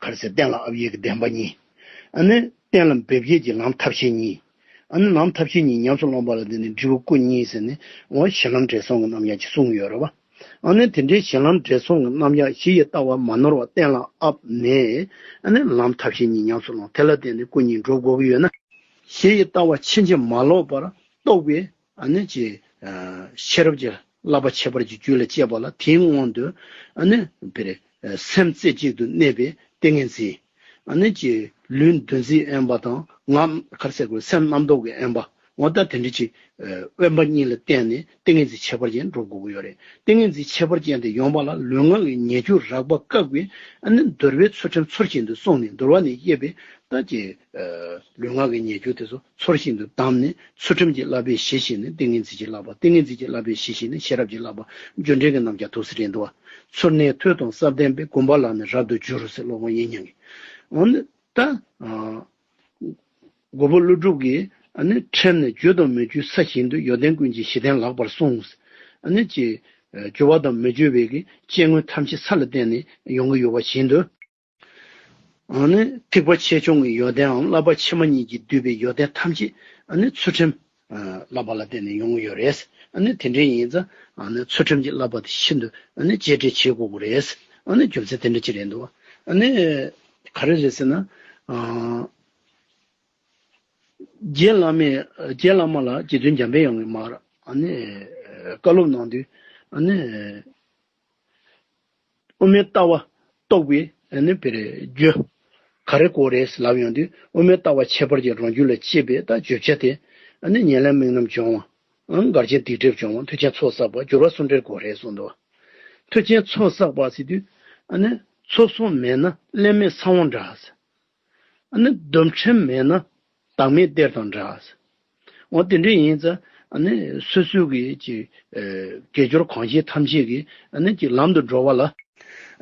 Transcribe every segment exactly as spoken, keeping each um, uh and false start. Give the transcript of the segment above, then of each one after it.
ག་རེ་ཟེར། གཏན་ལ་དབབ་ཡས་ཀྱི་བདེན་པ་གཉིས། ཨ་ནི་གཏན་ལ་འབེབས་ཡས་ཀྱི་ལམ་ཐབས་ཤེས་གཉིས། ཨ་ནི་ལམ་ཐབས་ཤེས་གཉིས་ཉམས་སུ་བླངས་པ་ལ་བརྟེན་ནས་འབྲས་བུ་སྐུ་གཉིས་ཟེར་ནས་འོ་གཞི་ལམ་འབྲས་གསུམ་གྱི་རྣམ་གཞག་ཅིག་གསུངས་ཡོད་རེད་བ། ཨ་ནི་དེ་འདྲའི་གཞི་ལམ་འབྲས་གསུམ་གྱི་རྣམ་གཞག་གཞི་ཡི་ལྟ་བ་མ་ནོར་བ་གཏན་ལ་དབབ་ནས། ཨ་ནི་ལམ་ཐབས་ཤེས་གཉིས་ཉམས་སུ་བླངས། དེ་ལ་བརྟེན་ནས་སྐུ་གཉིས་འགྲུབ་དགོས་ཀྱི་ཡོད་ན། གཞི་ཡི་ལྟ་བ་ཕྱིན་ཅི་མ་ལོག་པར་རྟོགས་པའི་ཨ་ནི་ཅིག་ཤེས་རབ་ཀྱི་བསླབ་པ་ཁྱད་པར་གྱི་རྒྱུད་ལ་སྐྱེས་པ་ལ། དེའི་སྔོན་དུ་ཨ་ནི་སེམས་རྩེ་གཅིག་ཏུ་གནས་པའི་ཏིང་ངེ་འཛིན། ཨ་ནི་ཅིག་ལུས་འདུ་འཛིའི་དབེན་པ་དང་། ངག་ག་རེ་ཟེར་དགོས། སེམས་རྣམ་རྟོག་གི་དབེན་པ། འོ་ད་དེ་འདྲ་ཅིག་དབེན་པ་གཉིས་ལ་བརྟེན་ནས་ཏིང་ངེ་འཛིན་ཁྱད་པར་ཅན་འགྲུབ་དགོས་ཀྱི་ཡོད་རེད། ཏིང་ངེ་འཛིན་ཁྱད་པར་ཅན་དེ་ཡོང་བ་ལ་ལུས་ངག་གི་ཉེས་སྤྱོད་རགས་པ་བཀག་པའི་ཨ་ནི་འདོར་བའི་ཚུལ་ཁྲིམས་ཚུལ་བཞིན་དུ་བསྲུངས་ནས། འདོར་བ་ནས་བཤད་པའི་ད་ཅིག་ལུས་ངག་གི་ཉེས་སྤྱོད་དེ་ཚོ་ཚུལ་བཞིན་དུ་བསྡམས་ནས། ཚུལ་ཁྲིམས་ཀྱི་བསླབ་པའི་གཞི་ཞིག་ནི་ཏིང་ངེ་འཛིན་གྱི་བསླབ་པ། ཏིང་ངེ་འཛིན་གྱི་བསླབ་པའི་གཞི་ཞིག་ནི་ཤེས་རབ་ཀྱི་བསླབ་པ། རྒྱུ་འབྲས་ཀྱི་རྣམ་གཞག་ཐུགས་སུ་རེད་འདུག་བ། ཚུར་གནས་ཐོས་དང་བསམ་ལྡན་པས། གོམས་པ་ལ་ནི་རབ་ཏུ་འགྱུར་ཟེར། སློབ་དཔོན་དབྱིག་གཉེན་གྱིས། འོ་ནི་ད་ཨ་མགོན་པོ་ཀླུ་སྒྲུབ་ཀྱིས་ཨ་ནི་ཁྲིམས་ནི་རྒྱུ་དང་མི་རྒྱུའི་ས་བཞིན་དུ། ཡོན་ཏན་ཀུན་གྱི་གཞི་རྟེན་ལགས་པར་གསུངས། ཨ་ནི་ཅིག་རྒྱུ་བ་དང་མི་རྒྱུ་བའི་གི་སྐྱེ་དངོས་ཐམས་ཅད་ས་ལ་བརྟེན་ནས་ཡོང་གི་ཡོད་པ་བཞིན་དུ། ཨ་ནི་ཐེག་པ་ཆེ་ཆུང་གི་ཡོན་ཏནའམ་བསླབ་པ་ཕྱི་མ་གཉིས་ཀྱིས་བསྡུས་པའི་ཡོན་ཏན་ཐམས་ཅད་ཨ་ནི་ཚུལ་ཁྲིམས་བསླབ་པ་ལ་བརྟེན་ནས་ཡོང་གི་ཡོད་རེད། ཨ་ནི་དེ་འདྲ་ཡིན་ཙང་ཨ་ནི་ཚུལ་ཁྲིམས་ཀྱི་བསླབ་པ་དེ་ཤིན་ཏུ་ཨ་ནི་གཅེས་སྤྲས་བྱེད་དགོས་ཀྱི་རེད། ཨ་ནི་རྒྱུ་མཚན་དེ་འདྲ་ཅིག་རེད་འདུག་ཨ་ནི་ག་རེ་རེད་ཟེར་ན། ཨ་རྗེ་བླ་མས། རྗེ་བླ་མ་ལ་རྗེ་བཙུན་འཇམ་པའི་དབྱངས་ཀྱིས་མར་ཨ་ནི་བཀའ་སློབ་གནང་དུས། ཨ་ནི་དབུ་མའི་ལྟ་བ་རྟོགས་པའི་ཨ་ནི་བེ་རེ་རྒྱུ་ག་རེ་དགོས་རེད་ལབ་ཡོང་དུས། དབུ་མའི་ལྟ་བ་ཁྱད་པར་ཅན་རང་རྒྱུད་ལ་སྐྱེས་པའི་ད་བརྗོད་བྱ་དེ། ཨ་ནི་ཉེར་ལེན་དམིགས་རྣམ་སྦྱོང་བ། ཨང་། འགལ་རྐྱེན་སྡིག་སྒྲིབ་སྦྱོང་བ། མཐུན་རྐྱེན་ཚོགས་བསགས་པ། སྦྱོར་བ་སུ་འབྲེལ་དགོས་རེད་གསུངས་འདུག་མཐུན་རྐྱེན་ཚོགས་བསགས་པ་ཟེར་དུས། ཨ་ནི་ཚོགས་གསུམ་མེད་ན་རླན་མེད་ས་བོན་འདྲ། ཨ་ནི་སྡོམ་ཁྲིམས་མེད་ན་བདག་མེད་གཏེར་དང་འདྲ། འོ་དེ་འདྲ་ཡིན་ཙང་ཨ་ནི་སོ་སོའི་གི་ཅིག་དགེ་སྦྱོར་གང་བྱེད་ཐམས་ཅད་ཀྱི་ཨ་ནི་ཅིག་ལམ་དུ་འགྲོ་བ་ལ།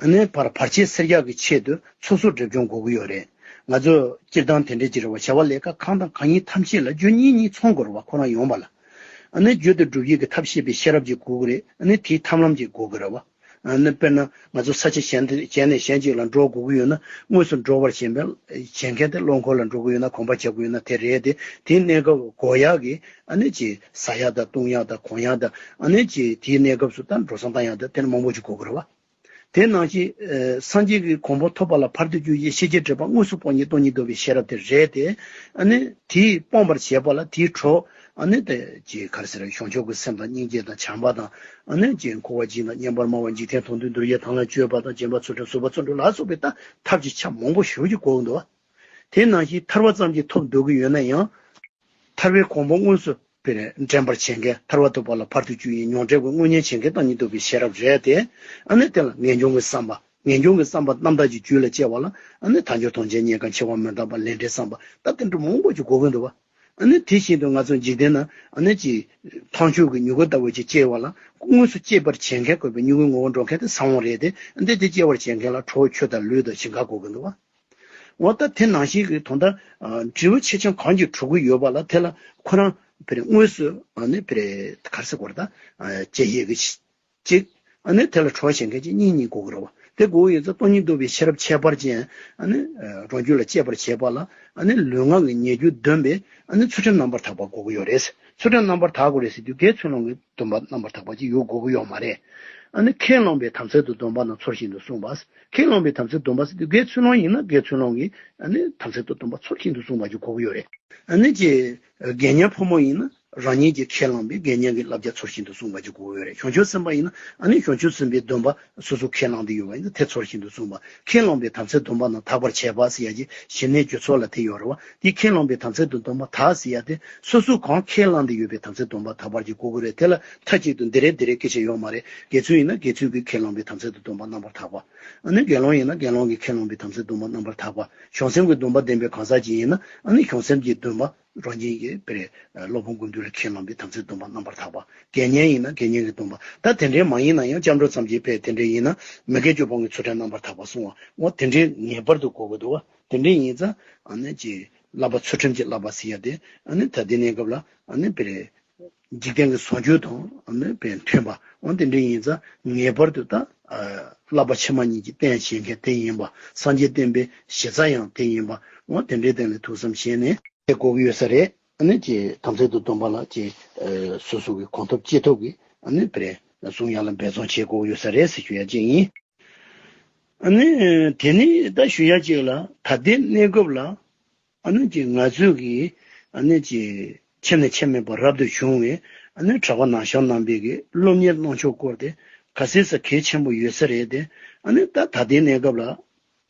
ཨ་ནི་བར་བར་ཆད་སེལ་ཡག་གི་ཆེད་དུ་ཚོགས་གསོག་སྒྲིབ་སྦྱོང་དགོས་ཀྱི་ཡོད་རེད། ང་ཚོ་སྤྱིར་བཏང་དེ་འདྲའི་ཅིག་རེད་བ། བྱ་བ་ལས་ཀ་གང་དང་གང་ཡིན་ཐམས་ཅད་ལ་རྒྱུ་གཉིས་གཉིས་ཚང་དགོས་རེད་བ། ཁོ་རང་ཡོང་བ་ལ། ཨ་ནི་རྒྱུ་དེ་སྒྲུབ་ཡག་གི་ཐབས་ཤེས་པའི་ཤེས་རབ་ཅིག་དགོས་ཀྱི་རེད། ཨ་ནི་དེའི་ཐབས་ལམ་ཅིག་དགོས་ཀྱི་རེད་བ། ཨ་ནི་དཔེར་ན་ང་ཚོ་ས་ཆ་གཞན་དེ་གཞན་ནས་གཞན་ཅིག་ལ་འགྲོ་དགོས་ཀྱི་ཡོད་ན། དངོས་སུ་འགྲོ་བར་བྱེད་པའི་བྱེད་མཁན་དེ་སློབ་འཁོར་ལ་འགྲོ་གི་ཡོད་ན། གོམ་པ་རྒྱག་གི་ཡོད་ན་དེ་རེད་དེ། དེའི་གནས་སྐབས་དགོས་ཡག་གི་ཨ་ནི་ཅིག་ཟ་ཡག་དང་བཏུང་ཡག་དང་གོན་ཡག་དང་། ཨ་ནི་ཅིག་དེའི་གནས་སྐབས་སུ་ད་འགྲོ་སོང་བཏང་ཡག་དང་དེ་ནི་མང་པོ་ཅིག་དགོས་ཀྱི་རེད་བ། དེ་ནང་བཞིན་སངས་རྒྱས་ཀྱི་གོ་འཕང་ཐོབ་པ་ལ་བར་དུ་གཅོད་ཅིང་ཤེས་བྱའི་སྒྲིབ་པ་དངོས་སུ་སྤོང་ནས་སྟོང་ཉིད་རྟོགས་པའི་ཤེས་རབ་དེ་རེད་དེ། ཨ་ནི་དེས་སྤོང་བར་བྱེད་པ་ལ་དེའི་གྲོགས། ཨ་ནི་དེ་ཅིག་ག་རེ་ཟེར། བྱང་ཆུབ་ཀྱི་སེམས་དང་སྙིང་རྗེ་དང་བྱམས་པ་དང་། ཨ་ནི་ཅིག་འཁོར་བ་འཇིག་དང་སྙན་པར་སྨྲ་བ། འཇིག་རྟེན་དོན་དུ་འདུལ་བའི་དང་ལ་སྤྱོད་པ་དང་། བྱམས་པ་ཚུལ་ཁྲིམས་བཟོད་པ་བརྩོན་འགྲུས་ལ་སོགས་པའི་ད་ཐབས་ཀྱི་ཆ་མང་པོ་ཞེ་པོ་ཅིག་དགོས་འདུག་དེ་ནང་བཞིན་ཐར་པ་ཙམ་གྱིས་ཐོབ་འདོད་ཀྱི་ཡོད་ན་ཡང་། ཐར་པའི་གོ་འཕང་དངོས་སུ་དཔེར་འདྲེན་པར་བྱེད་མཁན། ཐར་པ་ཐོབ་པ་ལ་བར་དུ་གཅོད་ཅིང་མྱོང་སྒྲིབ་ཀྱི་རྔུལ་ཉམས་བྱེད་མཁན་སྟོང་ཉིད་རྟོགས་པའི་ཤེས་རབ་རེད་དེ། ཨ་ནི་དེ་ལ་ངེས་འབྱུང་གི་བསམ་པ། ངེས་འབྱུང་གི་བསམ་པ་རྣམ་དག་གི་རྒྱུད་ལ་སྐྱེ་བ་ལ། ཨ་ནི་དལ་འབྱོར་དོན་ཆེན་རྙེད་དཀའ། འཆི་བ་མི་རྟག་པ། ལས་འབྲས་བསམ་པ། ད་དེ་འདྲ་མང་པོ་ཅིག་དགོས་ཀྱི་འདུག་བ། ཨ་ནི་དེ་བཞིན་དུ་ང་ཚོ་འཇིག་རྟེན་ན་ཨ་ནི་ཅིག་ཐང་ཆུ་གི་མྱུ་གུ་ལྟ་བུ་ཅིག་སྐྱེ་བ་ལ། དངོས་སུ་སྐྱེ་བར་བྱེད་མཁན་དགོས་པའི་མྱུ་གུའི་ངོ་བོ་འགྲོ་མཁན་དེ་ས་བོན་རེད་དེ། ཨ་ནི་དེ་སྐྱེ་བར་བྱེད་མཁན་ལ་གྲོགས་ཁྱོད་དང་ལུས་དང་ཞིང་ཁ་དགོས་ཀྱི་འདུག་བ། འོ་ད་དེ་ནང་བཞིན་གྱི་དོན་དག་འབྲས་བུ་ཆེ་ཆུང་གང་གིས་གྲུབ་ཀྱི་ཡོད་པ་ལ། དེ་ལ་ཁོ་རང་དཔེར་དངོས་སུ་ཨ་ནི་དཔེར་ག་རེ་ཟེར་དགོས་རེད། ད་སྐྱེ་ཡས་ཀྱི་གཅིག་ཨ་ནི་དེ་ལ་གྲོགས་བྱེད་མཁན་གཅིག་གཉིས་གཉིས་དགོས་ཀྱི་རེད་བ། དེ་དགོས་ཀྱི་ཡོད་ཙང་སྟོང་ཉིད་རྟོགས་པའི་ཤེས་རབ་ཁྱད་པར་ཅན་ཨ་ནི་རང་རྒྱུད་ལ་སྐྱེ་བར་བྱེད་པ་ལ། ཨ་ནི་ལུས་ངག་གི་ཉེས་སྤྱོད་སྡོམ་པའི་ཨ་ནི་ཚུལ་ཁྲིམས་རྣམ་པར་དག་པ་དགོས་ཀྱི་ཡོད་རེད། ཚུལ་ཁྲིམས་རྣམ་པར་དག་དགོས་རེད་ཟེར་དུས། དགེ་ཚུལ་སློང་གི་སྡོམ་པ་རྣམ་པར་དག་པ་ཅིག་ཡོད་དགོས་ཀྱི་ཡོད་མ་རེད། ཨ་ནི་ཁས་བླངས་པའི་དམ་ཚིག་ཏུ་སྡོམ་པ་རྣམས་ཚུལ་བཞིན་དུ་བསྲུངས་པ། ཁས་བླངས་པའི་དམ་ཚིག་སྡོམ་པ་ཟེར་དུས། དགེ་ཚུལ་སློང་ཡིན་ན་དགེ་ཚུལ་སློང་གི་ཨ་ནི་དམ་ཚིག་ཏུ་སྡོམ་པ་ཚུལ་བཞིན་དུ་བསྲུངས་པ་ཅིག་དགོས་ཀྱི་ཡོད་རེད། ཨ་ནི་ཅིག་དགེ་བསྙེན་ཕོ་མོ་ཡིན་ན་རང་ཉིད་ཀྱིས་ཁས་བླངས་པའི་དགེ་བསྙེན་གྱི་བསླབ་བྱ་ཚུལ་བཞིན་དུ་བསྲུངས་པ་ཅིག་དགོས་ཀྱི་ཡོད་རེད། བྱང་ཆུབ་སེམས་དཔའ་ཡིན་ན་ཨ་ནི་བྱང་ཆུབ་སེམས་དཔའི་སྡོམ་པ་སོ་སོ་ཁས་བླངས་ཏེ་ཡོད་པ་ཡིན་ན་དེ་ཚུལ་བཞིན་དུ་བསྲུངས་པ། ཁས་བླངས་པའི་དམ་ཚིག་སྡོམ་པ་རྣམས་དག་པར་བྱེད་པ་ཟེར་ཡ་གྱི་གཞི་གནས་རྒྱུ་ཚོགས་ལ་དེ་ཡོད་རེད་བ། དེ་ཁས་བླངས་པའི་དམ་ཚིག་ཏུ་སྡོམ་པ་དག་ཟེར་ཡ་དེ་སོ་སོ་གང་ཁས་བླངས་ཏེ་ཡོད་པའི་དམ་ཚིག་སྡོམ་པ་དག་པར་གྱི་དགོས་ཀྱི་རེད། དེ་ལ་མཐའ་གཅིག་ཏུ་འདི་རེད་འདི་རེད་སྐད་ཆ་ཡོད་མ་རེད། དགེ་ཚུལ་ཡིན་ན་དགེ་ཚུལ་གྱིས་ཁས་བླངས་པའི་དམ་ཚིག་ཏུ་སྡོམ་པ་རྣམ་པར་དག་པ། ཨ་ནི་དགེ་སློང་ཡིན་ན་དགེ་སློང་གིས་ཁས་བླངས་པའི་དམ་ཚིག་སྡོམ་པ་རྣམ་པར་དག་པ། བྱང་སེམས་ཀྱི་སྡོམ་པ་ལྡན་པའི་གང་ཟག་ཅིག་ཡིན་ན་ཨ་ནི་བྱང་སེམས་ཀྱི་སྡོམ་པ། རང་བཞིན་གྱིས་དཔེར་སློབ་དཔོན་ཀུན་འདུས་ལ་ཁས་བླངས་པའི་དམ་ཚིག་སྡོམ་པ་རྣམ་པར་དག་པ། དགེ་བསྙེན་ཡིན་ན་དགེ་བསྙེན་གྱི་སྡོམ་པ། ད་དེ་འདྲའི་མ་ཡིན་ན་ཡང་སྐྱབས་འགྲོ་ཙམ་གྱིས་དཔེ་དེ་འདྲའི་ཡིན་ན་མི་དགེ་བཅུ་སྤོང་གི་ཚུལ་ཁྲིམས་རྣམ་པར་དག་པ་བསྲུང་བ། འོ་དེ་འདྲའི་ངེས་པར་དུ་དགོས་ཀྱི་འདུག་བ། དེ་འདྲའི་ཡིན་ཙང་ཨ་ནི་ཅིག་བསླབ་པ་ཚུལ་ཁྲིམས་ཀྱི་བསླབ་པ་ཟེར་ཡ་དེ་ཨ་ནི་ད་ལྟའི་གནས་སྐབས་ལ་ཨ་ནི་དཔེར་འཇིག་རྟེན་གྱི་བཟང་སྤྱོད་དང་ཨ་ནི་དཔེར་མཐུན་པ། འོ་དེ་འདྲའི་ཡིན་ཙང་ངེས་པར་དུ་ད་ བསླབ་པ་ཆེན་མ་གཉིས་ཀྱི་རྟེན་བྱེད་མཁན་དེ་ཡིན་པ། སངས་རྒྱས་བསྟན་པའི་གཞི་རྩ་ཡང་དེ་ཡིན་པ། འོ་དེ་འདྲའི་སྟེང་ལ་ཐུགས་བསམ་བཞེས་ནས་དེ་དགོས་ཀྱི་ཡོད་ས་རེད། ཨ་ནི་ཅིག་དམ་ཚིག་ཏུ་སྡོམ་པ་ལ་ཅིག་སོ་སོ་གི་གང་ཐུབ་ཅི་ཐུབ་ཀྱིས་ཨ་ནི་དཔེ་རེད་གསུང་ཡག་ལ་འབད་བརྩོན་བྱེད་དགོས་ཀྱི་ཡོད་ས་རེད་ཟེར་ཞུ་ཡ་ཅིག་ཡིན། ཨ་ནི་དེ་ནི་ད་ཞུ་ཡ་ཅིག་ལ་ད་ལྟའི་གནས་སྐབས་ལ། ཨ་ནི་ཅིག་ང་ཚོས་ཀྱིས་ཨ་ནི་ཅིག་ཁྱེད་ནས་ཁྱེད་མེད་པར་རབ་ཏུ་བྱུང་བའི་ཨ་ནི་གྲགས་པ་ནང་ཤོང་རྣམ་པའི་གི་སློབ་གཉེར་གནང་ཕྱོགས་སྐོར་དེ་ག་ཚད་ས་གལ་ཆེན་པོ་ཡོད་ས་རེད་དེ། ཨ་ནི་ད་ད་ལྟའི་གནས་སྐབས་ལ་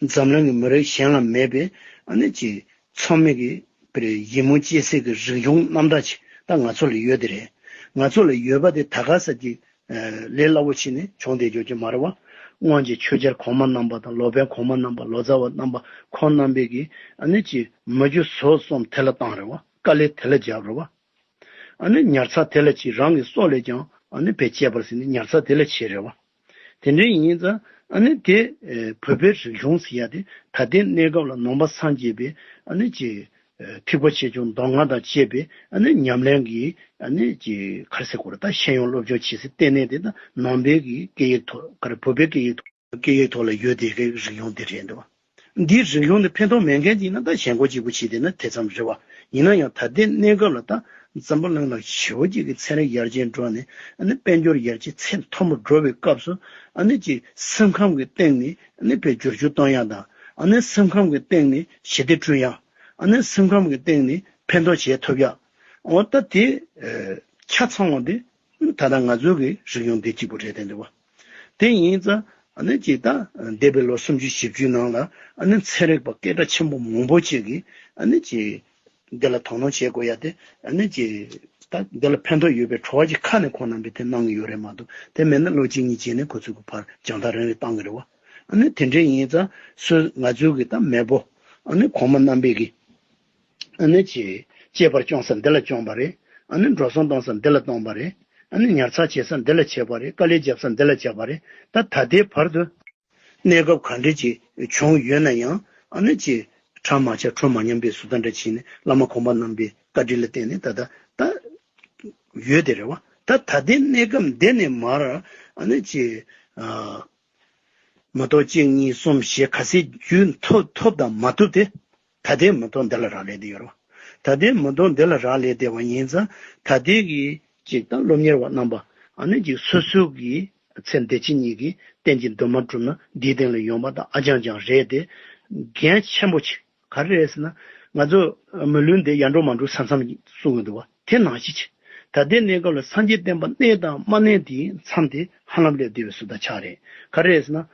འཛམ་གླིང་གི་མི་རིགས་གཞན་ལ་མེད་པའི་ཨ་ནི་ཅིག་ཚང་མས་ཀྱི་པར་ཡིད་སྨོན་སྐྱེ་སའི་གི་རིག་གཞུང་རྣམ་དག་ཅིག་ད་ང་ཚོ་ལ་ཡོད་དེ་རེད། ང་ཚོ་ལ་ཡོད་པ་དེ་ད་ག་ས་ཅིག་ལས་སླ་བོ་བྱས་ནས་བྱུང་བསྡད་ཆོག་གི་མ་རེད་བ། སྔོན་གྱི་ཆོས་རྒྱལ་གོང་མ་རྣམ་པ་དང་ལོ་པཎ་གོང་མ་རྣམ་པ་ལོ་ཙཱ་བ་རྣམ་པ་ཁོང་རྣམ་པས་ཀྱིས་ཨ་ནི་ཅིག་མི་རྒྱུ་ཟོག་གསུམ་དེ་ལ་བཏང་རེད་བ། དཀའ་ལས་དེ་ལ་བརྒྱབ་རེད་བ། ཨ་ནི་ཉར་ཚགས་དེ་ལ་ཅིག་རང་གི་སྲོག་ལས་ཀྱང་ཨ་ནི་བེད་སྤྱད་པར་ཟེར་ནས་ཉར་ཚགས་དེ་ལ་བྱས་རེད་བ། དེ་འདྲ་ཡིན་ཙང་ཨ་ནི་དེ་བོད་པའི་རིག་གཞུང་ཟེར་ཡ་དེ་ད་ལྟའི་གནས་སྐབས་ལ་ནང་པ་སངས་རྒྱས་པའི་ཨ་ནི་ཅིག་ཐེག་པ་ཆེ་ཆུང་མདོ་སྔགས་དང་བཅས་པའི་ཨ་ནི་ཉམས་ལེན་གྱི་ཨ་ནི་ཅིག་ག་རེ་ཟེར་དགོས་རེད། ད་ཤེས་ཡོན་སློབ་སྦྱོང་བྱེད་སའི་ལྟེ་གནས་དེ་ད་ནང་པའི་གི་སྐད་ཡིག་ཐོག་ག་རེ་བོད་པའི་སྐད་ཡིག་ཐོག་སྐད་ཡིག་ཐོག་ལ་ཡོད་དེ་གི་རིག་གཞུང་དེ་རེད་འདུག་འདིའི་རིག་གཞུང་དེ་ཕན་ཐོགས་མེད་མཁན་ཅིག་ན་ད་ཞེན་ཁོག་གཅིག་པུ་བྱས་བསྡད་ན་དེ་ཙམ་རེད་བ། ཡིན་ན་ཡང་ད་ལྟའི་གནས་སྐབས་ལ་ད་འཛམ་བུ་གླིང་ལ་ཞེ་པོ་ཅིག་གི་ཚན་རིག་ཡར་རྒྱས་འགྲོ་ནས་ཨ་ནི་དཔལ་འབྱོར་ཡར་རྒྱས་ཚད་མཐོན་པོ་འགྲོ་བའི་སྐབས་སུ་ཨ་ནི་ཅིག་སེམས་ཁམས་ཀྱི་སྟེང་ནས་ཨ་ནི་དཔེ་བསྒྱུར་བཅོས་གཏོང་ཡག་དང་ཨ་ནི་སེམས་ཁམས་ཀྱི་སྟེང་ནས་ཞི་བདེ་བསྐྲུན་ཡག་ཨ་ནི་སེམས་ཁམས་ཀྱི་སྟེང་ནས་ཕན་ཐོགས་བྱེད་ཐུབ་ཡག་འོ་ད་དེ་ཆ་ཚང་བ་དེ་ད་ལྟ་ང་ཚོའི་གི་རིག་གཞུང་འདི་གཅིག་པུ་རེད་དེ་འདུག་བ། དེ་ཡིན་ཙང་ཨ་ནི་ཅིག་ད་འདས་པའི་ལོ་སུམ་ཅུ་བཞི་བཅུའི་ནང་ལ་ཨ་ནི་ཚན་རིག་པ་སྐད་གྲགས་ཆེན་པོ་མང་པོ་ཅིག་གིས་ཨ་ནི་ཅིག་འདི་ལ་དོ་སྣང་བྱེད་དགོས་ཡ་དེ་ཨ་ནི་ཅིག་ད་འདི་ལ་ཕན་ཐོགས་ཡོད་པའི་བྲོ་བ་ཅིག་ཁ་ནས་ཁོང་རྣམ་པས་དེ་གནང་གི་ཡོད་རེད་མ་གཏོགས། དེ་མེད་ན་ལོ་གཅིག་གཉིས་རྗེས་ནས་ཁོ་ཚོས་གི་ཕར་རྒྱང་ཐག་རིང་རིང་བཏང་གི་རེད་བ། ཨ་ནི་དེ་འདྲ་ཡིན་ཙང་སོ་ང་ཚོའི་གི་ད་མེས་པོ་ཨ་ནི་གོང་མ་རྣམ་པས་གི་ཨ་ནི་ཅིག་གཅེས་པར་བསྐྱོན་ས་འདི་ལ་བསྐྱོན་པ་རེད། ཨ་ནི་འགྲོ་སོང་གཏོང་ས་འདི་ལ་གཏོང་པ་རེད། ཨ་ནི་ཉར་ཚགས་བྱེད་ས་འདི་ལ་བྱེད་པ་རེད། དཀའ་ལས་བརྒྱབ་ས་འདི་ལ་བརྒྱབ་པ་རེད། ད་ད་ལྟའི་བར་དུ་གནས་སྐབས་ག་འདྲ་ཅིག་བྱུང་ཡོད་ན་ཡང་ཨ་ནི་ཅིག་གྲ་མ་ཆག་གྲུ་མ་ཉམས་པའི་བཟོ་ལྟ་འདྲ་བྱས་ནས་བླ་མ་གོང་མ་རྣམ་པའི་བཀའ་དྲིན་ལ་བརྟེན་ནས་ད་ལྟ་ད་ཡོད་དེ་རེད་བ། ད་ད་ལྟའི་གནས་སྐབས་འདི་ནས་མར་ཨ་ནི་ཅིག་ཨ་མི་ཐོག་གཅིག་གཉིས་གསུམ་བཞི་ག་ཚད་བརྒྱུད་ཐུབ་ཐུབ་དང་མ་ཐུབ་དེ། ད་ལྟའི་མི་ཐོག་འདི་ལ་རག་ལས་བསྡད་ཡོད་རེད་བ། ད་ལྟའི་མི་ཐོག་འདི་ལ་རག་ལས་བསྡད་པ་ཡིན་ཙང་ད་ལྟའི་གི་ཅིག་ད་སློབ་གཉེར་བ་རྣམ་པ་ཨ་ནི་ཅིག་སོ་སོ་གི་ཚེ་འདི་ཕྱི་གཉིས་ཀྱི་གཏན་གྱི་འདུན་མ་བསྒྲུབས་ན་འདིའི་སྟེང་ལ་ཡོང་བ་དང་ཨ་ཅང་ཅང་རེད་དེ། འགན་ཆེན་པོ་ཆེ་ག་རེ་རེད་ཟེར་ན། ང་ཚོ་མི་ལུས་འདི་ཡར་འགྲོ་མར་འགྲོ་ས་མཚམས་གསུང་གི་འདུག་བ། དེ་ནང་བཞིན་ཆེ། ད་ལྟའི་གནས་སྐབས་ལ་སངས་རྒྱས་བསྟན་པ་གནས་དང་མ་གནས་དེའི་མཚམས་དེ་ཧ་ལམ་སླེབས་བསྡད་པའི་བཟོ་ལྟ་ཆགས་རེད། ག་རེ་རེད་ཟེར་ན།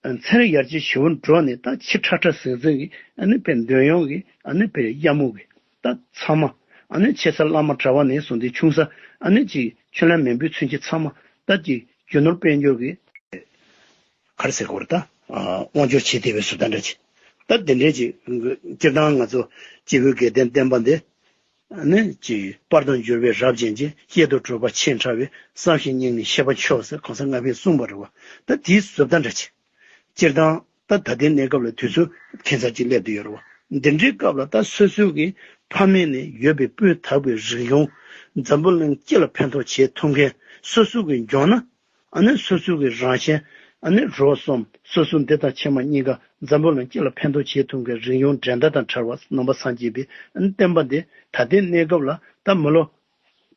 ཚན་རིག་ཡར་རྒྱས་ཞེ་པོ་འགྲོ་ནས་ད་ཕྱི་ཁྲ་ཁྲ་ཟིང་ཟིང་གི་ཨ་ནི་དཔེ་འདོན་ཡོང་གི་ཨ་ནི་དཔེ་གཡར་མོ་གི་ད་ཚང་མ་ཨ་ནི་ཆེ་ས་བླ་མ་གྲྭ་པ་ནས་བཟུང་སྟེ་ཆུང་ས་ཨ་ནི་ཅིག་ཆོས་ལམ་མེས་པོའི་ཚུན་ཆད་ཚང་མ་ད་ཅིག་རྒྱུ་ནོར་དཔལ་འབྱོར་གི་ག་རེ་ཟེར་དགོས་རེད་ད། དབང་སྒྱུར་བྱེད་བསྡད་པའི་བཟོ་ལྟ་འདྲ་ཅིག་ད་དེ་འདྲའི་ཅིག་སྤྱིར་བཏང་ང་ཚོ་སྐྱེས་བུ་དགེ་ལྡན་བསྟན་པ་འདི། ནི་ཅིག་དཔལ་དུ་འགྱུར་བའི་རབ་རྒྱན་གྱི། གཤེད་དུ་གྲུབ་པ་ཆེས་ཕྲ་བའི། བསམ་ཞིང་སྙིང་ནས་ཤེས་པ་མཆོག་ཟེར་གོང་ས་ལྔ་པས་གསུངས་པ་རེད་བ། ད་དེའི་བཟོ་ལྟ་འདྲ་ཅིག་སྤྱིར་བཏང་ད་ད་ལྟའི་གནས་སྐབས་ལ་དུས་ཚོད་ཁྱད་མཚར་ཅིག་སླེབས་བསྡད་ཡོད་རེད་བ། འདི་འདྲའི་སྐབས་ལ་ད་སོ་སོ་གི་ཕ་མེས་ནས་ཡོད་པའི་སྤུས་དག་པའི་རིག་གཞུང་འཛམ་བུ་གླིང་སྤྱི་ལ་ཕན་ཐོགས་བྱེད་ཐུབ་མཁན་སོ་སོ་གི་འབྱུང་ན། ཨ་ནི་སོ་སོ་གི་རང་གཞན། ཨ་ནི་རོགས་གསུམ། སོ་སོ་འདི་དང་ཕྱི་མ་གཉིས་ཀ་འཛམ་བུ་གླིང་སྤྱི་ལ་ཕན་ཐོགས་བྱེད་ཐུབ་མཁན་རིག་གཞུང་འགྲན་ཟླ་དང་བྲལ་བ་ནང་པ་སངས་རྒྱས་པའི་ཨ་ནི་བསྟན་པ་འདི་ད་ལྟའི་གནས་སྐབས་ལ་ད་མི་ལོ་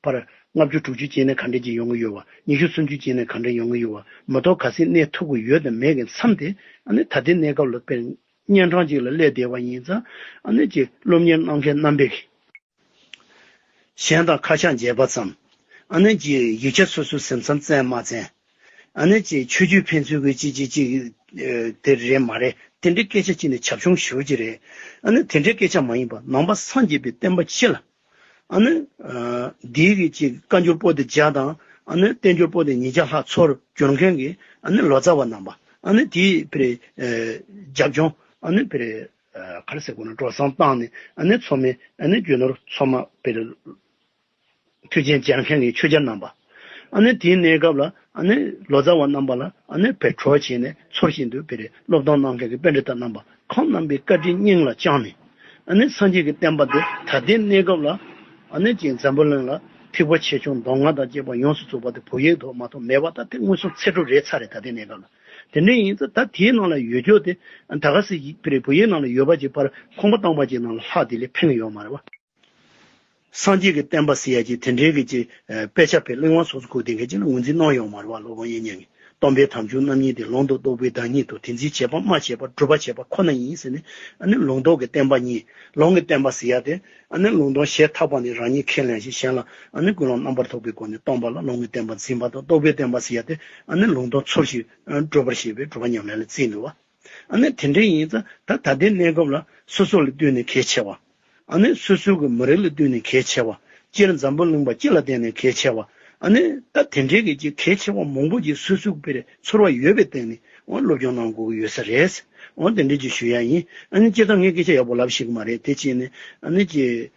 བར་ལྔ་བཅུ་དྲུག་ཅུ་ཅན་ནས་ག་འདྲ་ཅིག་ཡོང་གི་ཡོད་བ། ཉི་ཤུ་སུམ་ཅུ་ཅན་ནས་ག་འདྲ་ཡོང་གི་ཡོད་བ། མི་ཐོག་ག་ཚད་གནས་ཐུབ་ཀྱི་ཡོད་དང་མེད་ཀྱི་མཚམས་དེ་ཨ་ནི་ད་ལྟའི་གནས་སྐབས་ལ་དཔེ་གཉན་འཕྲང་ཅིག་ལ་སླེབས་བསྡད་པ་ཡིན་ཙང་ཨ་ནི་ཅིག་སློབ་གཉེར་གནང་མཁན་རྣམ་པས། གཞན་དང་ཁ་ཕྱག་མཇལ་བ་ཙམ། ཨ་ནི་ཅིག་ཡིག་ཆ་སོ་སོའི་ཟིན་མཚམས་བཙན་མ་བཙན། ཨ་ནི་ཅིག་ཆོས་བརྒྱུད་ཕན་ཚུན་གྱི་ཅིག་ཅིག་ཅིག་ཨེ་དེ་རེད་མ་རེད། དེ་འདྲའི་སྐད་ཆ་ཅིག་ནི་བྱབ་ཆུང་ཞེ་པོ་ཅིག་རེད། ཨ་ནི་དེ་འདྲའི་སྐད་ཆ་མ་ཡིན་པ་ནང་པ་སངས་རྒྱས་པའི་བསྟན་པ་སྤྱི་ལ། ཨ་ནི་ཨ་འདིའི་གི་ཅིག་བཀའ་འགྱུར་པོ་ཏི་བརྒྱ་དང་ཨ་ནི་བསྟན་འགྱུར་པོ་ཏི་ཉིས་བརྒྱ་ལྷག་ཚུར་བསྒྱུར་མཁན་གྱི་ཨ་ནི་ལོ་ཙཱ་བ་རྣམ་པ་ཨ་ནི་དེའི་ཕེ་རེ་ཨེ་རྒྱབ་ལྗོངས་ཨ་ནི་ཕེ་རེ། ག་རེ་ཟེར་དགོས་ན་འགྲོ་སོང་བཏང་ནས་ཨ་ནི་ཚོགས་མི་ཨ་ནི་རྒྱུ་ནོར་ཚང་མ་དཔེ་མཐུ་ཆེན་སྦྱར་མཁན་གྱི་ཆོས་རྒྱལ་རྣམ་པ། ཨ་ནི་དེའི་གནས་སྐབས་ལ་ཨ་ནི་ལོ་ཙཱ་བ་རྣམ་པ་ལ་ཨ་ནི་དཔེ་གྲོགས་བྱས་ནས་ཚུལ་བཞིན་དུ་དཔེ་རེ་སློབ་སྟོན་གནང་མཁན་གྱི་པཎྜི་ཏ་རྣམ་པ་ཁོང་རྣམ་པའི་བཀའ་དྲིན་སྙིང་ལ་བཅངས་ནས་ཨ་ནི་སངས་རྒྱས་ཀྱི་བསྟན་པ་འདི་ད་ལྟའི་གནས་སྐབས་ལ་ཨ་ནི་ཅིག་འཛམ་བུ་གླིང་ལ་ ཐེག་པ་ཆེ་ཆུང་མདོ་སྔགས་དང་བཅས་པ་ཡོངས་སུ་རྫོགས་པ་དེ་བོད་ཡིག་ཐོག་མ་གཏོགས་མེད་པ་ད་དེ་མངོན་སུམ་ཚད་གྲུབ་རེད་ཚར་རེད། ད་ལྟའི་གནས་སྐབས་ལ། དེ་འདྲ་ཡིན་ཙང་ད་དེའི་ནང་ལ་ཡོད་རྒྱུ་དེ་ད་ག་སེ་ཡིག་དཔེ་རེད། བོད་ཡིག་ནང་ལ་ཡོད་པ་ཅིག་ཕར་ཁང་པ་སྟོང་པ་ཅིག་ནང་ལ་ལྷག་དེ་ལས་ཕན་གི་ཡོད་མ་རེད་བ། སངས་རྒྱས་ཀྱི་བསྟན་པ་ཟེར་ཡ་ཅིག་དེ་འདྲའི་གི་ཅིག་དཔེ་ཆ་དཔེ་གླེང་བ་སོགས་སུ་གོ་དེ་འགའ་ཅིག་ལ་ངོས་འཛིན་གནང་ཡོད་མ་རེད་བ། སློབ་དཔོན་དབྱིག་གཉེན་གྱིས། སྟོན་པའི་དམ་ཆོས་རྣམ་གཉིས་ཏེ། ལུང་དང་རྟོགས་པའི་བདག་ཉིད་དོ། དེ་འཛིན་བྱེད་པ་སྨྲ་བྱེད་པ་སྒྲུབ་པར་བྱེད་པ་ཁོ་ན་ཡིན་ཟེར་ནས། ཨ་ནི་ལུང་རྟོགས་ཀྱི་བསྟན་པ་གཉིས། ལུང་གི་བསྟན་པ་ཟེར་ཡ་དེ་ཨ་ནི་ལུང་དོན་ཞལ་ཐག་པ་ནས་རང་ཉིད་ཁས་ལེན་ཞིང་གཞན་ལ་ཨ་ནི་ཀུན་སློང་རྣམ་པར་དག་པའི་སྒོ་ནས་སྟོན་པ་ལ་ལུང་གི་བསྟན་པ་འཛིན་པ་དང་། རྟོགས་པའི་བསྟན་པ་ཟེར་ཡ་དེ་ཨ་ནི་ལུང་དོན་ཚོར་ཞིང་སྒྲུབ་པར་བྱེད་པའི་སྒྲུབ་པ་ཉམས་ལེན་ལ་བརྩིས་འདུག་བ། ཨ་ནི་དེ་འདྲ་ཡིན་ཙང་ད་ད་ལྟའི་གནས་སྐབས་ལ་སོ་སོ་ལ་ལྟོས་ནས་གལ་ཆེ་བ། ཨ་ནི་སོ་སོ་གི་མི་རིགས་ལ་ལྟོས་ནས་གལ་ཆེ་བ། སྤྱིར་འཛམ་བུ་གླིང་པ་སྤྱི་ལ་བརྟེན་ནས་གལ་ཆེ་བ། ཨ་ནི་ད་དེ་འདྲའི་གི་ཅིག་གལ་ཆེ་བ་མང་པོ་ཅིག་སོ་སོ་གི་དཔེ་རེད་ཚོར་བ་ཡོད་པའི་སྟེང་ནས་འོ་སློབ་སྦྱོང་གནང་དགོས་ཀྱི་ཡོད་ས་རེད། འོ་དེ་འདྲ་ཅིག་ཞུ་ཡ་ཡིན། ཨ་ནི་སྤྱིར་བཏང་ངས་སྐད་ཆ་ཡག་པོ་ལབ་ཤེས་ཀྱི་མ་རེད། དེ་བྱས་ནས་ཨ་ནི་ཅིག་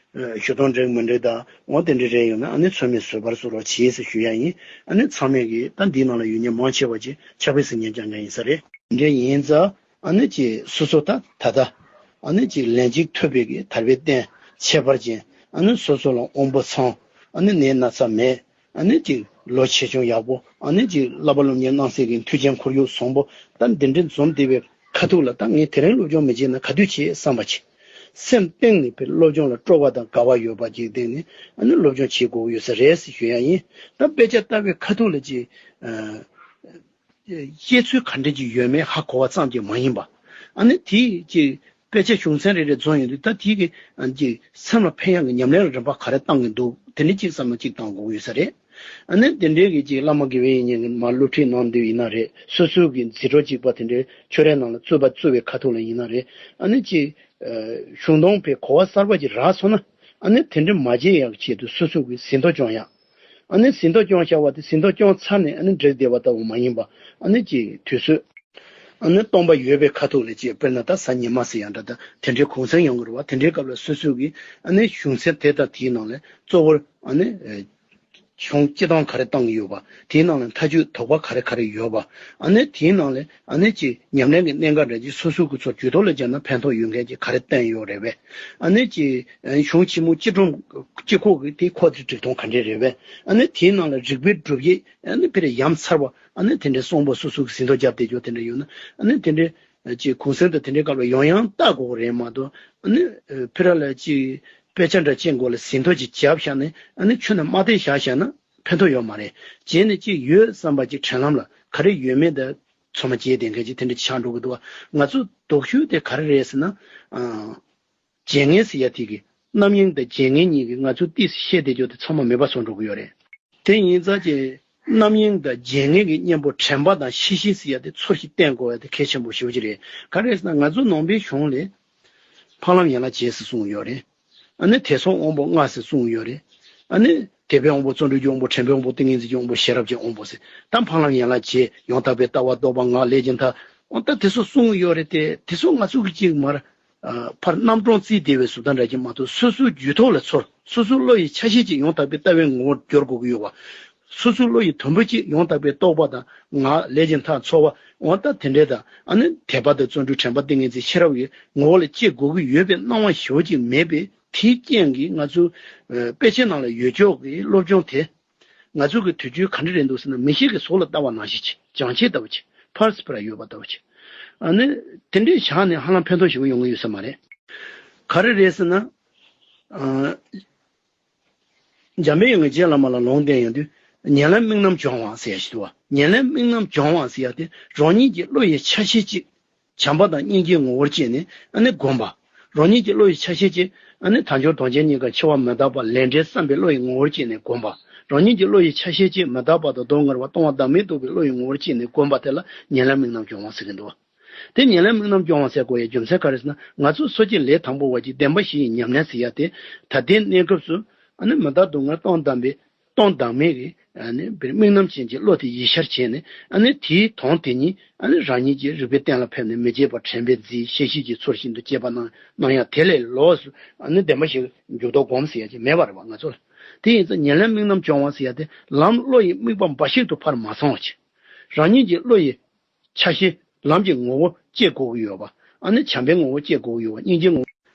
ཞུ་སྟངས་འགྲིག་མི་འགྲིག་དང་འོ་དེ་འདྲ་རེ་ཡོད་ན་ཨ་ནི་ཚོད་མེད་བཟོད་པར་གསོལ་རོགས་བྱེད་ཟེར་ཞུ་ཡ་ཡིན། ཨ་ནི་ཚང་མས་གི་ད་འདིའི་ནང་ལ་ཡོད་མཁན་མང་ཆེ་བ་ཅིག་ཕྱག་དཔེ་གཟིགས་མཁན་རྐྱང་རྐྱང་ཡིན་ས་རེད། འདྲ་ཡིན་ཙང་ཨ་ནི་ཅིག་སོ་སོ་ད་ད་ལྟ་ཨ་ནི་ཅིག་ལན་གཅིག་ཐུབ་པའི་གི་དར་དཔེ་བསྟན། ཁྱད་པར་ཅན་ཨ་ནི་སོ་སོ་ལ་དབང་པོ་ཚང་། ཨ་ནི་ནད་ན་ཚ་མེད། ཨ་ནི་ཅིག་ལོ་ཆེ་ཆུང་ཡག་པོ། ཨ་ནི་ཅིག་བསླབ་པ་སློབ་གཉེར་གནང་སའི་གི་མཐུན་རྐྱེན་ཁོར་ཡུག་བཟང་པོ་ད་འདི་འདྲ་འཛོམས་བསྡད་པའི་ཁ་ཐུག་ལ་ད་ངས་དེ་རིང་སློབ་སྦྱོང་མི་བྱེད་ན་ག་དུས་བྱེད་བསམ་པ་ཅིག་སེམས་གཏིང་ནས་དཔེ་སློབ་སྦྱོང་ལ་སྤྲོ་བ་དང་དགའ་བ་ཡོད་པ་ཅིག་བསྟན་ནས་ཨ་ནི་སློབ་སྦྱོང་བྱེད་དགོས་ཡོད་ས་རེད་ཟེར་ཞུ་ཡ་ཡིན། ད་དཔེ་ཆ་ལྟ་བའི་ཁ་ཐུག་ལ་ཅིག་ཨ། བཤད་ཚུལ་ག་འདྲ་ཅིག་ཡོད་མེད་ཧ་གོ་བ་ཙམ་གྱིས་མ་ཡིན་པ། ཨ་ནི་དེ་ཅིག་དཔེ་ཆ་གཞུང་ཚན་རེ་རེ་རྫོགས་ཡོང་དུས་ད་དེ་གི་ཨ་ཅིག་སེམས་ལ་ཕན་ཡག་གི་ཉམས་ལེན་རིམ་པ་ག་རེ་བཏང་གི་འདུག་དེ་འདྲ་ཅིག་བསམ་བློ་ཅིག་བཏང་དགོས་ཡོད་ས་རེད། ཨ་ནི་དེ་འདྲའི་གི་ཅིག་བླ་མ་དགེ་བའི་བཤེས་གཉེན་གྱིས་མར་སློབ་ཁྲིད་གནང་དུས་ཡིན་ན་རེད། སོ་སོའི་གི་འཛིན་གྲྭ་གཅིག་པ་དེ་འདྲའི་ཆོས་རའི་ནང་ལ་བཙུད་པ་བཙུད་པའི་ཁ་ཐུག་ལ་ཡིན་ན་རེད། ཨ་ནི་ཅིག་གཞུང་དོན་དཔེ་གོ་བ་གསར་པ་ཅིག་རག་སོང་ན་ཨ་ནི་དེ་འདྲ་མ་བརྗེད་ཡག་ཆེད་དུ་སོ་སོ་གི་ཟིན་ཐོ་སྐྱོང་ཡག་ཨ་ནི་ཟིན་ཐོ་སྐྱོང་བྱ་བ་དེ་ཟིན་ཐོ་སྐྱོང་ཚར་ནས་ཨ་ནི་འགྲིག་བསྡད་པ་ལྟ་བུ་མ་ཡིན་པ། ཨ་ནི་ཅིག་དུས་ཚོད་ཨ་ནི་སྟོང་པ་ཡོད་པའི་ཁ་ཐུག་ལ་ཅིག་དཔེར་ན་ད་གཟའ་ཉི་མ་ཟེར་ཡང་འདྲ། ད་དེ་འདྲའི་གུང་སེང་ཡོང་གི་རེད་བ། དེ་འདྲའི་སྐབས་ལ་སོ་སོ་གིས་ཨ་ནི་གཞུང་ཚན་དེ་དང་དེའི་ནང་ལ་གཙོ་བོར་ཨ་ནི་གཞུང་སྤྱི་དོན་ག་རེ་བཏང་གི་ཡོད་པ། དེའི་ནང་ལ་མཐའ་དཔྱོད་དོགས་པ་ག་རེ་ག་རེ་ཡོད་པ། ཨ་ནི་དེའི་ནང་ལ་ཨ་ནི་ཅིག་ཉམས་ལེན་གྱི་གནད་འགག་འདྲ་ཅིག་སོ་སོ་གི་ཚོ་ཇུས་ཐོག་ལ་སྦྱར་ན་ཕན་ཐོགས་ཡོད་མཁན་ཅིག་ག་རེ་བསྟན་ཡོད་རེད་པས། ཨ་ནི་ཅིག་གཞུང་ཆེན་མོ་སྤྱི་སྒྲོམ་སྤྱི་ཁོག་གི་དེ་ཁོག་དེ་སྒྲིག་སྟངས་ག་འདྲས་རེད་པས། ཨ་ནི་དེའི་ནང་ལ་རིགས་པའི་སྒྲུབ་བྱེད་ཨ་ནི་ཕེ་རེ་ཡ་མཚར་བ་ཨ་ནི་དེ་འདྲའི་གསུངས་པ་སོ་སོ་གི་ཟིན་ཐོ་བརྒྱབ་བསྡད་རྒྱུ་དེ་འདྲ་ཡོད་ན་ཨ་ནི་དེ་འདྲའི་ཅིག་གུང་སེང་དང་དེ་འདྲའི་སྐབས་ལ་ཡང་ཡང་ལྟ་དགོས་རེད་མ་གཏོགས། ཨ་ནི་ཕེ་ར་ལ་ཅིག་དཔེ་ཆ་འདྲ་ཅན་མགོ་ལ་ཟིན་ཐོ་ཅིག་བརྒྱབ་བཞག་ནས་ཨ་ནི་ཁྱོན་ནས་མ་བལྟས་བཞག་བཞག་ན་ཕན་ཐོགས་ཡོད་མ་རེད། བྱས་ནས་ཅིག་ཡོད་བསམ་པ་ཅིག་དྲན་ལམ་ལ་ག་རེ་ཡོད་མེད་དེ་ཚང་མ་བརྗེད་བསྡད་མཁན་ཅིག་དེ་འདྲ་ཅིག་ཆགས་འགྲོ་གི་འདུག་བ། ང་ཚོ་དོགས་གཞི་དེ་ག་རེ་རེད་ཟེར་ན། ཨ། རྗེས་ངན་ཟེར་ཡ་དེ་གི་རྣམ་གཡེང་དང་རྗེས་ངན་གཉིས་ཀྱིས་ང་ཚོ་ཏོག་ཙམ་བཤད་བསྡད་རྒྱུ་དེ་ཚང་མ་མེད་པ་བཟོ་འགྲོ་གི་ཡོད་རེད། དེ་ཡིན་ཙང་ཀྱི་རྣམ་གཡེང་དང་རྗེས་ངན་གྱི་གཉེན་པོ་དྲན་པ་དང་ཤེས་བཞིན་ཟེར་ཡ་དེ་ཚོར་ཞིག་བསྟེན་དགོས་ཡ་དེ་གལ་ཆེན་པོ་ཞེ་པོ་ཅིག་རེད། ག་རེ་ཟེར་ན་ང་ཚོ་ནང་པའི་གཞུང་ལས་འཕགས་ལམ་ཡན་ལག་བརྒྱད་ཟེར་གསུངས་ཡོད་རེད། ཨ་ནི་དེ་སོགས་དབང་པོ་ལྔ་ཟེར་གསུངས་ཡོད་རེད། ཨ་ནི་དད་པའི་དབང་པོ་བརྩོན་འགྲུས་ཀྱི་དབང་པོ་དྲན་པའི་དབང་པོ་ཏིང་ངེ་འཛིན་གྱི་དབང་པོ་ཤེས་རབ་ཀྱི་དབང་པོ་ཟེར། ད་འཕགས་ལམ་ཡན་ལག་བརྒྱད་ཡང་དག་པའི་ལྟ་བ་རྟོགས་པ་ངག་ལས་ཀྱི་མཐའ། འོ་ད་དེ་ཚོ་གསུངས་ཡོད་རེད་དེ། དེ་ཚོ་ང་ཚོ་གི་ཅིག་མར་ཨ་ཕར་རྣམ་གྲངས་བརྩིས་བསྡད་པའི་བཟོ་ལྟ་འདྲ་ཅིག་མ་གཏོགས་སོ་སོའི་རྒྱུད་ཐོག་ལ་ཚོར། སོ་སོའི་བློ་ཡི་ཆ་ཤས་ཅིག་ཡང་དག་པའི་ལྟ་བའི་ངོ་བོར་འགྱུར་དགོས་ཀྱི་ཡོད་པ། སོ་སོའི་བློ་ཡི་དུམ་བུ་གཅིག་ཡང་དག་པའི་རྟོགས་པ་དང་ངག་ལས་ཀྱི་མཐའ་ཚོར་བ། འོ་ད་དེ་འདྲས་དང་ཨ་ནི་དད་པ་དང་བརྩོན་འགྲུས་དྲན་པ་ཏིང་ངེ་འཛིན་ཤེས་རབ་ཀྱི་ངོ་བོ་ལ་སྐྱེ་དགོས་ཀྱི་ཡོད་པའི་སྣང་བ་ཞེ་པོ་ཅིག་མེད་པས། དེའི་རྐྱེན་གྱིས་ང་ཚོའི་ཨ་དཔེ་ཆའི་ནང་ལ་ཡོད་ཆོག་གི་སློབ་སྦྱོང་དེ། ང་ཚོ་གི་དུས་ཚོད་ག་འདྲ་རེད་འདུག་ཟེར་ན་མི་ཤེས་ཀྱི་ཟོག་ལ་ལྟ་བ་ནང་བཞིན་ཅིག་བྱང་ཆེ་ལྟ་བུ་ཅིག་ཕར་སི་ཕར་ཡོད་པ་ལྟ་བུ་ཅིག་ཨ་ནི་དེ་འདྲའི་བཞག་ནས་ཧ་ལམ་ཕན་ཐོགས་ཞེ་པོ་ཡོང་གི་ཡོད་ས་མ་རེད། ག་རེ་རེད་ཟེར་ན། ཨ། འཇམ་དཔལ་དབྱངས་ཀྱི་རྗེ་བླ་མ་ལ་ལུང་བསྟན་ཡོང་དུས་ཉེར་ལེན་དམིགས་རྣམ་སྦྱོང་བ་ཟེར་ཡ་ཞིག་འདུག་བ། ཉེར་ལེན་དམིགས་རྣམ་སྦྱོང་བ་ཟེར་ཡ་དེ་རང་ཉིད་ཀྱི་བློ་ཡི་ཆ་ཤས་གཅིག་བྱམས་པ་དང་སྙིང་རྗེའི་ངོ་བོར་བསྐྱེད་ནས་ཨ་ནི་བསྒོམ་པ། རང་ཉིད་ཀྱི་བློ་ཡི་ཆ་ཤས་གཅིག་ཨ་ནི་དལ་འབྱོར་གདོན་བགེགས་རྙེད་དཀའ་འཆི་བ་མི་རྟག་པ་ལས་འབྲས་བསམ་པའི་བློ་ཡི་ངོ་བོར་བསྐྱེད་ནས་བསྒོམ་པ། རང་ཉིད་ཀྱི་བློ་ཡི་ཆ་ཤས་གཅིག་མི་རྟག་པ་དང་སྡུག་བསྔལ་བ་སྟོང་པ་བདག་མེད་རྟོགས་པའི་བློ་ཡི་ངོ་བོར་བསྐྱེད་ནས་བསྒོམ་པ་དེ་ལ་ཉེར་ལེན་དམིགས་རྣམ་སྦྱོང་བ་ཟེར་གྱི་འདུག་བ། དེ་ཉེར་ལེན་དམིགས་རྣམ་སྦྱོང་བ་ཟེར་དགོས་ཡའི་རྒྱུ་མཚན་ག་རེ་ཟེར་ན་ང་ཚོ་སོ་སྐྱེ་ལས་དང་པོ་བ་གཅིག་བདེན་པ་བཞི་ཡི་ཉམས་ལེན་ཟེར་ཡ་དེ་ད་ལྟའི་གནས་སྐབས་སུ་ཨ་ནི་མི་རྟག་སྡུག་བསྔལ་སྟོང་བདག་མེད་སྟོང་བདག་མེད་ཀྱི་ཨ་ནི་དམིགས་རྣམ་ཅན་གྱི་བློ་དེ་ཡིད་ཤར་བྱས་ནས་ཨ་ནི་དེའི་དོན་དེ་ཉིད་ཨ་ནི་རང་ཉིད་ཀྱི་རིག་པའི་གཏན་ལ་ཕེབས་ནས་མི་བརྗེད་པ་དྲན་པས་མཛེས་ཤེས་བཞིན་གྱི་ཚུལ་བཞིན་དུ་དཔྱད་པ་གནང་གནང་ཡ་དེ་ལས་ལོགས་སུ་ཨ་ནི་བདེན་པ་བཞི་འཇུག་ལྡོག་སྒོམ་ཟེར་ཡ་ཅིག་མེད་པ་རེད་བ་ང་ཚོ་ལ། དེ་ཡིན་ཙང་ཉེར་ལེན་དམིགས་རྣམ་སྦྱོང་བ་ཟེར་ཡ་དེ་ལམ་བློ་ཡི་དམིགས་པ་འབའ་ཞིག་ཏུ་ཕར་མ་སོང་བ་ཅིག་རང་ཉིད་ཀྱི་བློ་ཡི་ཆ་ཤས་ལམ་གྱི་ངོ་བོ་སྐྱེ་དགོས་ཀྱི་ཡོད་པ། ཨ་ནི་བྱམས་པའི་ངོ་བོ་སྐྱེ་དགོས་ཀྱི་ཡོད་པ། སྙིང་རྗེའི་ངོ་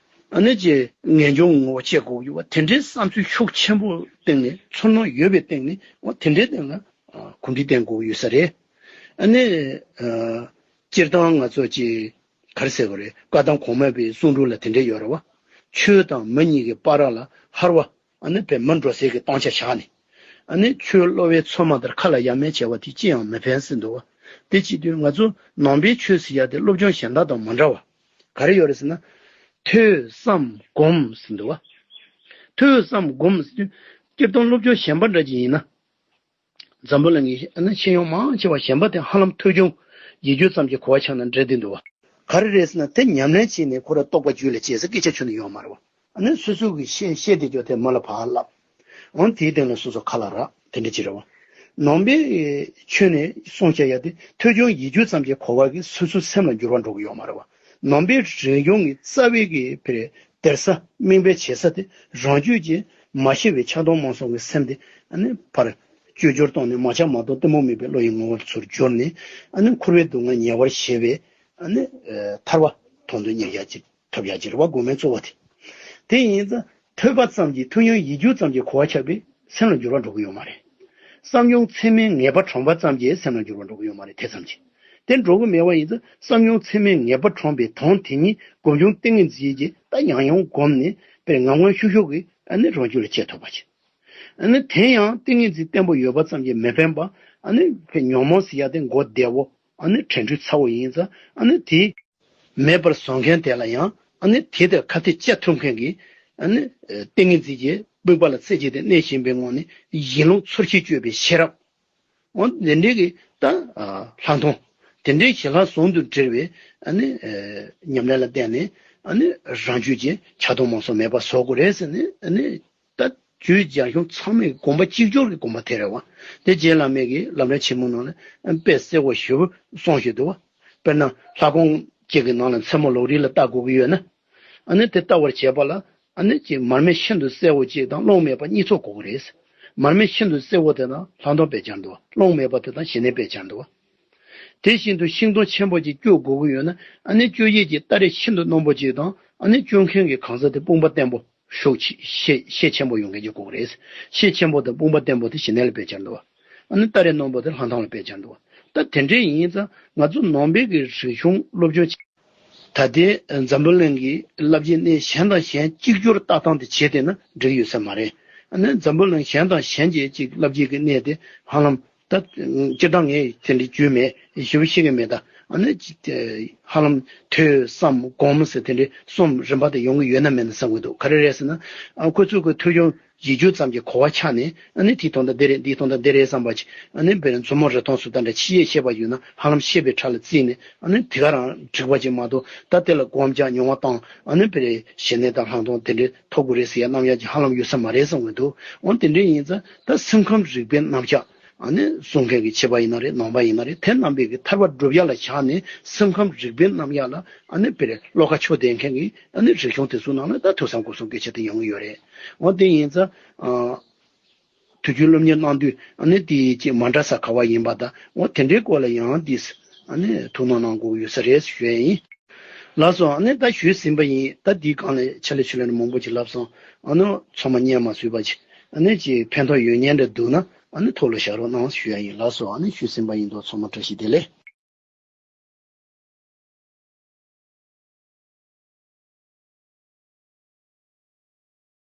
བོ། ཨ་ནི་ཅིག་ངེས་འབྱུང་ངོ་བོ་བཅས་དགོས་ཀྱི་ཡོད་པ་དེ་འདྲའི་བསམ་ཚུལ་ཤུགས་ཆེན་པོ་བཏིང་ནས་ཚོར་སྣང་ཡོད་པའི་སྟེང་ནས་འོ་དེ་འདྲའི་སྟེང་ལ་གོམས་འདྲིས་བསྟེན་དགོས་ཀྱི་ཡོད་ས་རེད། ཨ་ནི་སྤྱིར་བཏང་ང་ཚོ་ཅིག་ག་རེ་ཟེར་དགོས་རེད། བཀའ་གདམས་གོང་མ་པའི་གསུང་སྒྲོས་ལ་དེ་འདྲ་ཡོད་རེད་བ། ཆོས་དང་མི་གཉིས་ཀྱི་བར་ལ་ཧར་བ། ཨ་ནི་བས་མི་འགྲོ་སའི་གི་སྟངས་ཆ་བཞག་ནས། ཨ་ནི་ཆོས་སློབ་པའི་ཚོད་མ་ལྟར་ཁ་ལ་ཡ་མེད་བྱས་པ་དེ་ཅི་ཡང་མི་ཕན་ཟེར་འདུག་བ། དེ་བྱེད་དུས་ང་ཚོ་ནང་པའི་ཆོས་ཟེར་ཡ་དེ་སློབ་སྦྱོང་གཞན་དག་དང་མ་འདྲ་བ། ག་རེ་ཡོད་རེད་ཟེར་ན། ཐོས་བསམ་སྒོམ་ཟེར་འདུག་བ། ཐོས་བསམ་སྒོམ་ཟེར་དུས་སྤྱིར་བཏང་སློབ་སྦྱོང་གཞན་པ་འདྲ་ཅིག་ཡིན་ན། འཛམ་བུ་གླིང་གི་ཨ་ནི་ཤེས་ཡོན་མང་ཆེ་བ་གཞན་པ་དེ་ཧ་ལམ་ཐོས་བྱུང་ཡིད་དཔྱོད་ཙམ་གྱི་གོ་བ་ཆགས་ན་འགྲིག་བསྡད་འདུག་བ། ག་རེ་རེད་ཟེར་ན་དེ་ཉམས་ལེན་བྱས་ནས་ཁོ་ར་རྟོགས་པ་རྒྱུད་ལ་སྐྱེས་ཟེར་སྐད་ཆ་ཁྱོན་ནས་ཡོད་མ་རེད་བ། ཨ་ནི་སོ་སོ་གིས་ཤེས་ཤེས་བསྡད་རྒྱུ་དེ་མི་ལ་ཕར་བསླབ། འོན་དེའི་སྟེང་ལ་སོ་སོ་ཁ་ལ་རག་དེ་འདྲ་ཅིག་རེད་བ། ནང་པའི་ཆོས་ནས་གསུངས་བཞག་ཡ་དེ་ཐོས་བྱུང་ཡིད་དཔྱོད་ཙམ་གྱི་གོ་བ་གིས་སོ་སོའི་སེམས་ལ་འགྱུར་བ་འགྲོ་གི་ཡོད་མ་རེད་བ། ནང་པའི་རིག་གཞུང་གི་རྩ་བའི་གི་ཕེར་སྡེར་ས་སྨིན་པའི་བྱེད་ས་དེ་རང་རྒྱུད་ཀྱི་མ་ཤེས་པའི་ཆགས་སྡང་རྨོངས་གསུམ་གྱི་སེམས་དེ་ཨ་ནི་ཕར་བཅོས་བསྒྱུར་བཏང་ནས་མ་ཆགས་མ་རྟོགས་གཏི་མུག་མེད་པའི་བློ་ཡི་ངོ་བོར་ཚུར་བསྒྱུར་ནས་ཨ་ནི་འཁོར་བའི་སྡུག་བསྔལ་ཉེ་བར་ཞི་བའི་ཨ་ནི་ཐར་པ་དོན་དུ་གཉེར་ཡ་ཅིག་ཐོབ་ཡ་ཅིག་རེད་བ། དགོས་མེད་གཙོ་བོ་དེ། དེ་ཡིན་ཙང་ཐོས་པ་ཙམ་གྱིས་ཐོས་ཡོན་ཡིད་དཔྱོད་ཙམ་གྱི་གོ་བ་ཆགས་པས་སེམས་ལ་འགྱུར་བ་འགྲོ་གི་ཡོད་མ་རེད། བསམ་བྱུང་ཚད་མའི་ངེས་པ་དྲངས་པ་ཙམ་གྱིས་སེམས་ལ་འགྱུར་བ་འགྲོ་གི་ཡོད་མ་རེད། དེ་ཙམ་གྱིས། དེ་འགྲོ་གི་མེད་པ་ཡིན་ཙང་བསམ་བྱུང་ཚད་མའི་ངེས་པ་དྲངས་པའི་དོན་དེ་ཉིད་སྒོམ་བྱུང་ཏིང་ངེ་འཛིན་གྱི་ད་ཡང་ཡང་བསྒོམས་ནས་པའི་ངམ་ངམ་ཤུགས་ཤུགས་ཀྱིས་ཨ་ནི་རང་རྒྱུད་ལ་སྐྱེ་ཐུབ་པ་བྱེད། ཨ་ནི་དེ་ཡང་ཏིང་ངེ་འཛིན་བརྟན་པོ་ཡོད་པ་ཙམ་གྱིས་མི་ཕན་པ། ཨ་ནི་ཉོན་མོངས་ཟེར་ཡ་དེ་མགོ་བདེ་བོ་ཨ་ནི་དྲན་འཕྲུལ་ཚ་བོ་ཡིན་ཙང་ཨ་ནི་དེ། མེད་པར་བཟོ་མཁན་དེ་ལ་ཡང་ཨ་ནི་དེ་ལྟར་ཁ་གཏད་བཅག་ཐུབ་མཁན་གྱི་ཨ་ནི་ཏིང་ངེ་འཛིན་གྱི་དཔུང་པ་ལ་རྩེ་གཅིག་ཏུ་གནས་བཞིན་པའི་ངང་ནས་ཡིད་བློ་ཚུར་ཤེས་སྤྱོད་པའི་ཤེས་རབ། འོ་དེ་འདྲའི་གི་ད་ལྷག་མཐོང་། དེ་འདྲའི་ཞི་ལྷག་ཟུང་དུ་འབྲེལ་བའི་ཨ་ནི་ཉམས་ལེན་ལ་བརྟེན་ནས་ཨ་ནི་རང་རྒྱུད་ཀྱི་ཆགས་སྡང་རྨོངས་གསུམ་མེད་པ་བཟོ་དགོས་རེད་ཟེར་ནས་ཨ་ནི། ད་རྒྱུད་རྒྱ་གཞུང་ཚང་མའི་དགོངས་པ་གཅིག་གྱུར་གྱི་དགོངས་པ་དེ་རེད་བ། དེ་རྗེ་བླ་མའི་གི་ལམ་རིམ་ཆེན་མོ་ནང་ལ་དཔེ་གསལ་བོ་ཞེ་པོ་གསུངས་བཞག་འདུག་བ། དཔེར་ན་ལྷ་ཁང་གཅིག་གི་ནང་ལ་མཚན་མོ་ལོགས་རིས་ལ་ལྟ་དགོས་ཀྱི་ཡོད་ན། ཨ་ནི་དེ་ལྟ་བར་བྱེད་པ་ལ་ཨ་ནི་ཅིག་མར་མེ་ཤིན་ཏུ་གསལ་བོ་གཅིག་དང་རླུང་མེད་པ་གཉིས་ཚོགས་དགོས་ཀྱི་རེད། མར་མེ་ཤིན་ཏུ་གསལ་བོ་དེ་དང་ལྷག་མཐོང་དཔེ་སྦྱར་འདུག་བ། རླུང་མེད་པ་དེ་དང་ཞི་གནས་དཔེ་སྦྱར་འདུག་བ། དེ་བཞིན་དུ་ཤིང་སྡོང་ཆེན་པོ་གཅིག་སྐྱོར་དགོས་ཀྱི་ཡོད་ན་ཨ་ནི་སྐྱོར་ཡས་ཀྱི་སྟ་རེ་ཤིན་ཏུ་རྣོན་པོ་གཅིག་དང་ཨ་ནི་སྐྱོར་མཁན་གྱི་གང་ཟག་དེ་དཔུང་པ་བརྟན་པོ། ཤུགས་ཆེ་ཤེད་ཤེད་ཆེན་པོ་ཡོད་མཁན་གྱི་སྐོར་རེད། ཤེད་ཆེན་པོ་དང་དཔུང་པ་བརྟན་པོ་དེ་ཞི་གནས་ལ་དཔེ་སྦྱར་འདུག་བ། ཨ་ནི་སྟ་རེ་རྣོན་པོ་དེ་ལྷག་མཐོང་ལ་དཔེ་སྦྱར་འདུག་བ། ད་དེ་འདྲའི་ཡིན་ཙང་ང་ཚོ་ནང་པའི་གི་རིག་གཞུང་སློབ་སྦྱོང་བྱེད། ད་ལྟའི་འཛམ་བུ་གླིང་གི་བསླབ་བྱའི་གནས་གཞན་དང་གཞན་གཅིག་གྱུར་ལྟ་སྟངས་དེ་བྱས་བསྡད་ན་འགྲིག་ཡོད་ས་མ་རེད། ཨ་ནི་འཛམ་བུ་གླིང་གཞན་དང་གཞན་གྱི་ཅིག་བསླབ་བྱའི་གི་གནས་དེ་ཧ་ལམ། ད་སྤྱིར་བཏང་ངས་དེ་འདྲའི་རྒྱུས་མེད་ཞིབ་ཤེས་ཀྱི་མེད། ད་ཨ་ནི་ཧ་ལམ་ཐོས་བསམ་སྒོམ་ཟེར་དེ་འདྲའི་གསུམ་རིམ་པ་དེ་ཡོང་གི་ཡོད་ན་མེད་ན་བསམ་གྱི་འདུག་ག་རེ་རེད་ཟེར་ན། ཨ་ཁོ་ཚོས་ཁོའི་ཐོས་བྱུང་ཡིད་དཔྱོད་ཙམ་གྱི་གོ་བ་ཆགས་ནས་ཨ་ནི་དེའི་དོན་དག་འདི་རེད་འདིའི་དོན་དག་འདི་རེད་བསམ་པ་ཅིག་ཨ་ནི་དཔེར་ན་མཛུབ་མོ་རི་མཐོང་སོ་ལྟ་འདྲ་ཕྱི་ཡས་ཤེས་པ་ཡོད་ན་ཧ་ལམ་ཤེས་པའི་ཕྲ་ལ་བརྩིས་ནས་ཨ་ནི་དེ་ག་རང་འགྲིག་པ་ཅིག་མ་གཏོགས་ད་དེ་ལ་སྒོམ་རྒྱག་མྱོང་བ་བཏང་ཨ་ནི་དཔེར་ཞི་གནས་དང་ལྷག་མཐོང་དེ་འདྲའི་ཐོབ་དགོས་རེད་ཟེར་ཡ་རྣམ་གཞག་ཅིག་ཧ་ལམ་ཡོད་ས་མ་རེད་བསམ་གྱི་འདུག་འོ་དེ་འདྲའི་ཡིན་ཙང་ད་སེམས་ཁམས་རིག་པའི་རྣམ་གཞག་ཨ་ནི་གསུང་མཁན་གྱི་ཕྱི་པ་ཡིན་ན་རེད་ནང་པ་ཡིན་ན་རེད་དེ་རྣམ་པའི་གི་ཐར་པ་སྒྲུབ་ཡ་ལ་བཞག་ནས་སེམས་ཁམས་རིག་པའི་རྣམ་གཞག་ལ་ཨ་ནི་དཔེར་བློ་ཁ་ཕྱོགས་ལྡན་མཁན་གྱི་ཨ་ནི་རིག་གཞུང་དེ་ཚོའི་ནང་ལ་ད་ཐོས་བསམ་སྒོམ་གསུམ་སྐད་ཆ་དེ་ཡོང་གི་ཡོད་རེད། འོ་དེ་ཡིན་ཙང་ཨ། དུས་རྒྱུན་སློབ་གཉེར་གནང་དུས་ཨ་ནི་དེ་ཅིག་མ་འདྲ་ས་ག་བ་ཡིན་པ་དང་འོ་དེ་འདྲའི་སྐོར་ལ་ཡང་དེ་ཨ་ནི་ཐུགས་སྣང་གནང་དགོས་ཡོད་ས་རེད་ཞུ་ཡ་ཡིན། ལགས་སོ། ཨ་ནི་ད་ཞུས་ཟིན་པ་ཡིན། ད་འདིའི་སྒང་ལ་ཆ་ལེ་ཆུ་ལེ་མང་པོ་ཅིག་ལབ་སོང་། ཨ་ནི་ཚང་མ་སྙན་མ་བཟོས་པ་ཅིག་ཨ་ནི་ཅིག་ཕན་ཐོགས་ཡོད་ཉན་འདྲ་འདུག་ན་ཨ་ནི་ཐུགས་ལ་བཞག་རོགས་གནང་ཞུ་ཡ་ཡིན། ལགས་སོ། ཨ་ནི་ཞུས་ཟིན་པ་ཡིན་དོ། ཚང་མ་བཀྲ་ཤིས་བདེ་ལེགས།